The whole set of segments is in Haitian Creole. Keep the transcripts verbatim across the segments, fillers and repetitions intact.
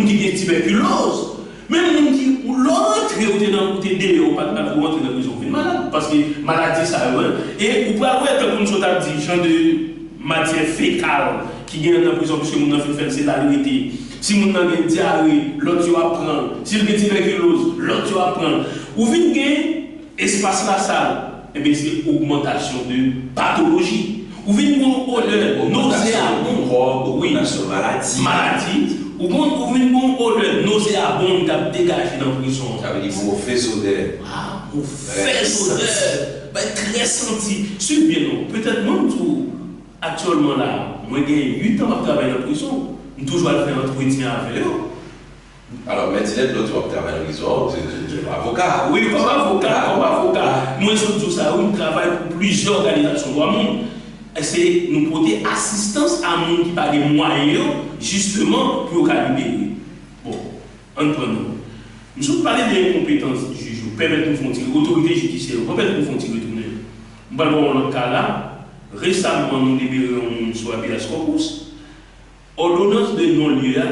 ki gen tibèkiloz, menm moun ki, ou lè w rantre, ou te nan, ou te deyò, ou pa t mal, ou rantre nan prizon, ou vin malad. Paske maladi sa yo, e ou pral wè, tankou m sot ap di, jan de matyè fekal ki gen nan prizon, piske moun nan fin fè l, se la l rete. Si moun nan gen dyare, lòt yo ap pran l. Si l gen tibèkiloz, lòt yo ap pran l. Ou vin gen espas lasal, enben, se ogmantasyon de patoloji. Ou vin gen yon odè nozeabonm, wi, maladi. Ou konn, ou vin gen yon odè nozeabonm k ap degaje nan prizon an. Sa vle di move odè. Ah, move odè. Bay trè santi. Swiv byen non. Petèt mwen, m di w, aktyèlman la, mwen gen uit an m ap travay nan prizon. M toujou al fè antretyen avè yo. Alò, Mèt Dinèt, lòt jou w ap travay nan prizon an, se, se, se avoka. Wi, kòm avoka, kòm avoka. Mwen sot di w sa, wi, m travay pou plizyè òganizasyon dwa moun. E se nou pote asistans a moun ki pa gen mwayen yo, jisteman, pou yo ka libere. Bon, ann pran non. M sot pale de enkonpetans jij yo, pèmèt nou fè yon ti, otorite jidisyè yo, pèmèt nou fè yon ti retounen. M pral ba w yon lòt ka la. Resaman, nou libere yon moun sou habeas corpus. Òdonans de non-lye a,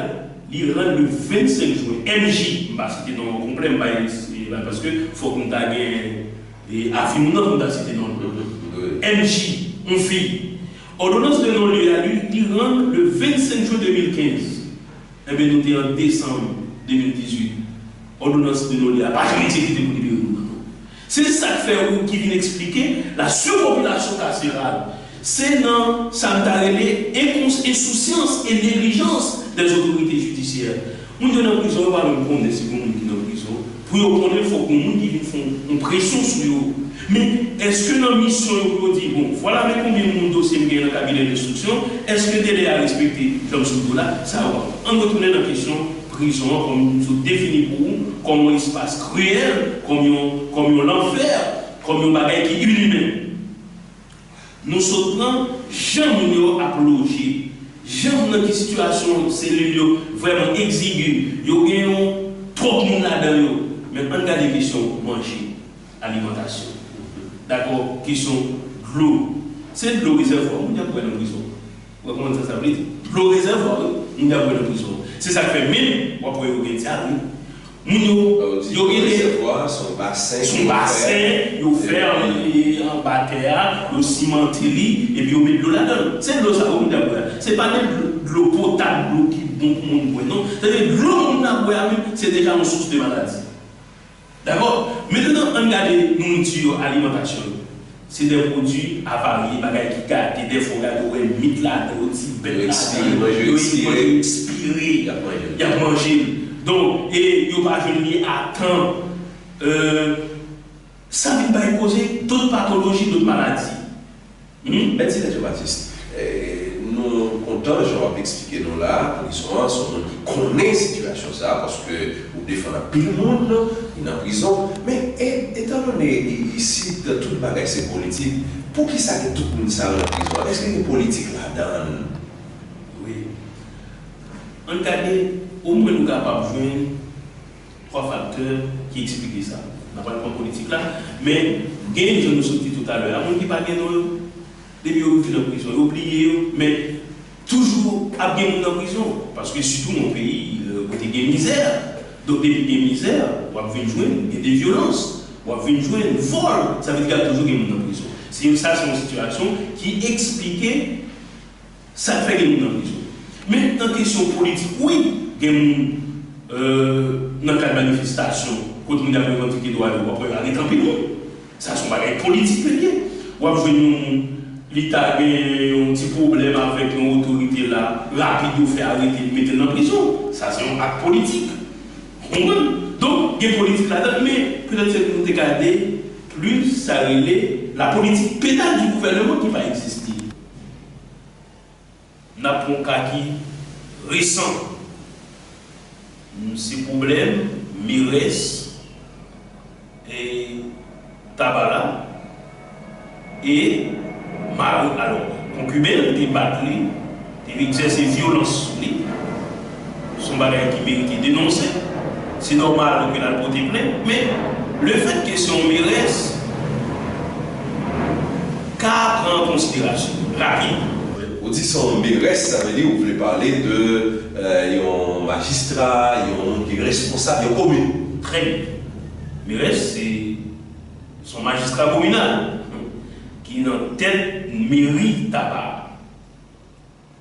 li rann le vennsenk jen, M J, m pa site non an konplè, m pa, paske fòk nou ta gen, e, avi moun nan pou nou ta site non l. M J, yon fi. Òdonans de non-lye a, li, li rann le vennsenk jen de mil kenz. Enben, nou te an desanm de mil dizuit. Òdonans de non-lye a pa janm egzekite pou libere moun nan, non. Se sa k fè ou ki vin eksplike la surpopulation carcérale. Se nan sa m ta rele enkons-, ensousyans e neglijans dè zotorite jidisyè. Moun yo nan prizon, yo pa menm konnen si gon moun ki nan prizon. Pou yo konnen, fòk gon moun ki vin fè yon, yon presyon sou yo. Men, èske nan misyon yo pou yo di, bon, vwala men konbyen moun dosye m gen nan kabinè denstriksyon, èske delè a respekte jan m sot di w la? Sa yo pa. Ann retounen nan kesyon prizon an, kòm m sot defini pou ou, kòm yon espas kriyèl, kòm yon, kòm yon lanfè, kòm yon bagay ki inimen. Nou sot pran jan moun yo ap loje, jan nan ki sitiyasyon selil yo vrèman egzigi, yo gen yon twòp moun ladan yo. Men ann gade kesyon manje, alimantasyon. Dakò, kesyon dlo. Se dlo rezèvwa moun y ap bwè nan prizon. Ou konprann sa sa vle di? Dlo rezèvwa, wi, moun y ap bwè nan prizon. Se sa k fè menm w ap wè yo gen dyare. Moun yo, yo gen de, se yon basen, se yon basen yo fè an, anba tè a, yo simante li, epi yo met dlo ladan l. Se dlo sa yo moun ap bwè. Se pa de dlo, dlo potab, dlo ki bon pou moun bwè, non. Sètadi dlo moun ap bwè a menm, se deja yon sous de maladi. Dakò? Mentnan, ann gade nouriti yo, alimantasyon yo. Se de pwodui avarye, bagay ki gate. Dèfwa, w gade, w wè mit ladan yo, ti bèt ladan yo, yo ekspire, yo ekspire. Y ap manje l. Y ap manje l. Donk, e yo pa jwenn li a tan. Euh, sa vin bay koze dòt patoloji, dòt maladi. Hmm? Mèt Silvètre Jean Baptiste, eh, nou kontan jan w ap eksplike nou la, prizon an, se yon moun ki konnen sitiyasyon sa a, paske ou defann anpil moun ki nan prizon. Men, e, etandone i-, isit, tout bagay se politik, poukisa gen tout moun sa yo nan prizon an? Èske gen politik ladan l? Wi. Ann gade, omwen nou kapab jwenn twa faktè ki eksplike sa. N a pral pran politik la, men gen, jan nou sot di toutalè a, moun ki pa gen non yo, depi yo rive nan prizon, yo bliye yo, men toujou ap gen moun nan prizon, paske sitou nan yon peyi, euh, kote gen mizè. Donk, depi gen mizè, w ap vin jwenn gen de vyolans, w ap vin jwenn vòl, sa vle di k ap toujou gen moun nan prizon. Se, sa se yon sitiyasyon ki eksplike sa k fè gen moun nan prizon. Men nan kesyon politik, wi, gen moun, euh, nan kad manifestasyon, kote moun ap revandike dwa yo, w ap wè yo arete anpil moun. Sa se yon bagay politik li ye. W ap jwenn yon moun, li ta gen yon ti pwoblèm avèk yon otorite la, rapid yo fè arete l, mete l nan prizon. Sa se yon ak politik. Ou konprann? Donk, gen politik ladan l, men petèt se pou nou te gade plis sa rele la politik pénale du gouvernement ki pa egziste. N ap pran yon ka ki resan. Se pwoblèm merès e Tabala e mari, alò, konkiben l te bat li, te egzèse vyolans sou li. Se yon bagay ki merite denonse. Se nòmal ke l al pote plent, men lefètke se yon merès, ka pran an konsiderasyon rapid. Ou di se yon merès, sa vle di ou vle pale de euh, yon majistra, yon moun ki responsab yon komin. Trè byen. Merès se se yon majistra kominal ki nan tèt meri Taba.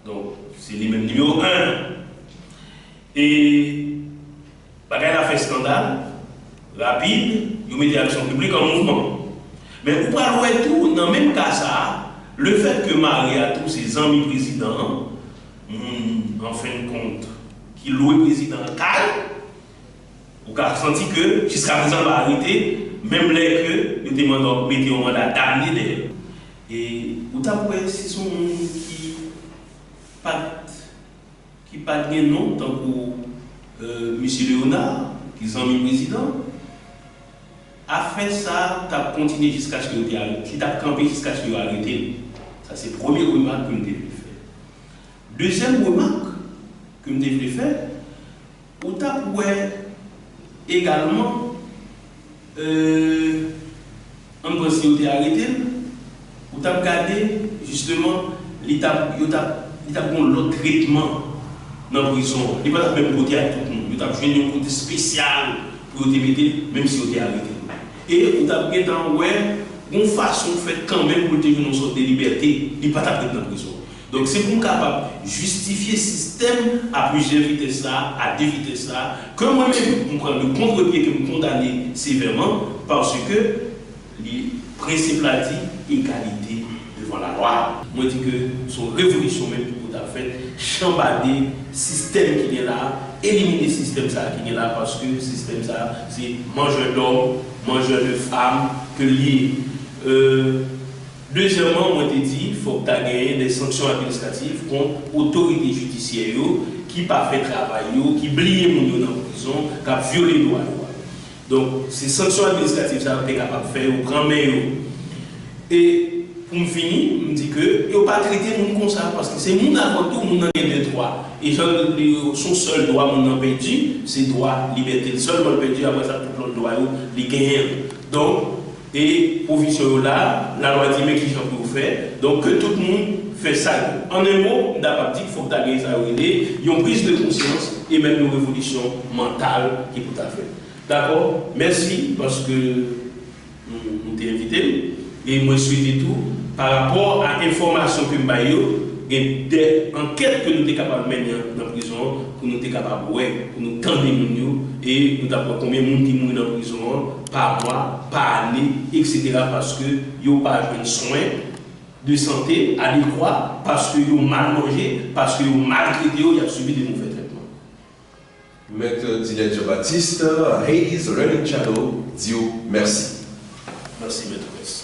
Donk, se li menm nimewo en. E bagay la fè eskandal, rapid, yo mete aksyon piblik an mouvman. Men ou pral wè tou, nan menm ka sa a, lefètke mari a tou se zanmi prezidan an, moun, anfendkont, ki lwe prezidan an kay, ou ka santi ke jiskaprezan l pa arete, menm lè ke yo te mande mete yon manda damne dèyè l. E ou t ap wè si se yon moun ki pa t ki pa t gen non tankou euh, Misye Léonard, ki zanmi prezidan, afè sa t ap kontinye jiskaske yo te arete, li t ap kanpe jiskaske yo arete l. Sa se premye remak ke m te vle fè. Dezyèm remak ke m te vle fè, ou t ap wè egalman euh, ann pran si yo te arete l, ou t ap gade, jisteman, li t ap, yo t ap, li t ap gen yon lòt tretman nan prizon an. Li pa t ap menm kote ak tout moun. Yo t ap jwenn yon kote espesyal pou yo te mete l, menm si yo te arete l. E ou t ap gentan wè, yon fason fèt kanmenm pou l te jwenn yon sòt de libète, li pa t ap ret nan prizon. Donk, se pou m kapab jistifye sistèm a plizyè vitès la, a de vitès la, ke mwen menm, m pran le kontrepye ke m kondane sevèman, paske li, prensip la di egalite devan lalwa. Mwen di ke se yon revolisyon menm ki pou ta fèt, chanbade sistèm ki gen la, elimine sistèm sa ki gen la, paske sistèm sa se mangeur d'hommes, mangeur de femmes ke l ye. Euh, Dezyèmman, mwen te di, fòk ta genyen de sanksyon administratif kont otorite jidisyè yo ki pa fè travay yo, ki bliye moun yo nan prizon, k ap vyole dwa yo a. Donk, se sanksyon administratif sa yo te kapab fè, yo pran men yo. E pou m fini, m di ke yo pa trete moun konsa, paske se moun avan tou, moun nan gen de dwa. E jan se yon sèl dwa moun nan pèdi, se dwa libète l sèlman l pèdi, apre sa tout lòt dwa yo li genyen. Donk, E pwovizyon yo la, lalwa di men kijan pou yo fè. Donk ke tout moun fè sa yo. An en mo, m ta kapab di k fòk ta gen sa yo rele yon priz de konsyans e menm yon revolisyon mantal ki pou ta fèt. Dakò? Mèsi paske nou, nou te envite m. E mwen swete tou, parapò a enfòmasyon ke m bay yo, gen de ankèt ke nou te kapab mennen nan prizon an pou nou te kapab wè, pou nou tande moun yo, e nou t ap wè konbyen moun ki mouri nan prizon an pa mwa, pa ane, eksetera, paske yo pa jwenn swen de sante adekwa, paske yo mal manje, paske yo maltrete yo, y ap sibi de move trètman. Mèt Dilèt Jean Baptiste, Haiti's Learning Channel, di w mèsi. Mèsi, Mèt Wès.